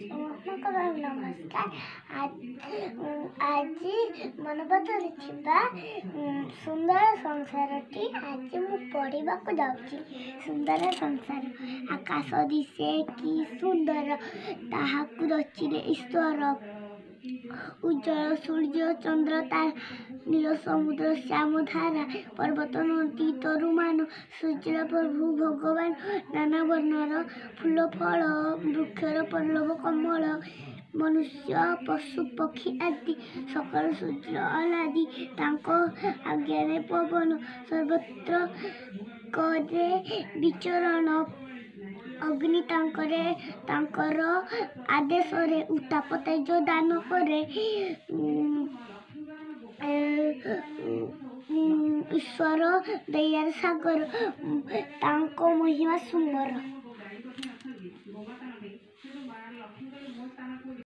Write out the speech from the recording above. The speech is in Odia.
ସମସ୍ତଙ୍କ ନମସ୍କାର। ଆଜି ମନବୋଧରେ ଥିବା ସୁନ୍ଦର ସଂସାରଟି ଆଜି ମୁଁ ପଢ଼ିବାକୁ ଯାଉଛି। ସୁନ୍ଦର ସଂସାର। ଆକାଶ ଦିଶେ କି ସୁନ୍ଦର, ତାହାକୁ ରଚିଲେ ଈଶ୍ୱର। ଉଜ୍ଜଳ ସୂର୍ଯ୍ୟ ଚନ୍ଦ୍ର ତାରା, ନୀଳ ସମୁଦ୍ର ଶ୍ୟାମ ଧାରା, ପର୍ବତ ନଦୀ ତରୁମାନ ସୂର୍ଯ୍ୟ ପ୍ରଭୁ ଭଗବାନ। ନାନା ବର୍ଣ୍ଣର ଫୁଲ ଫଳ, ବୃକ୍ଷର ପଲ୍ଲବ କମଳ, ମନୁଷ୍ୟ ପଶୁ ପକ୍ଷୀ ଆଦି ସକଳ ସୂର୍ଯ୍ୟ ଆହ୍ଲାଦି। ତାଙ୍କ ଆଜ୍ଞାରେ ପବନ ସର୍ବତ୍ର କରେ ବିଚରଣ। ଅଗ୍ନି ତାଙ୍କର ଆଦେଶରେ ଉତ୍ତାପ ତେଜ ଦାନ କରେ। ଈଶ୍ୱର ଦୟାର ସାଗର, ତାଙ୍କ ମହିମା ସୁନ୍ଦର।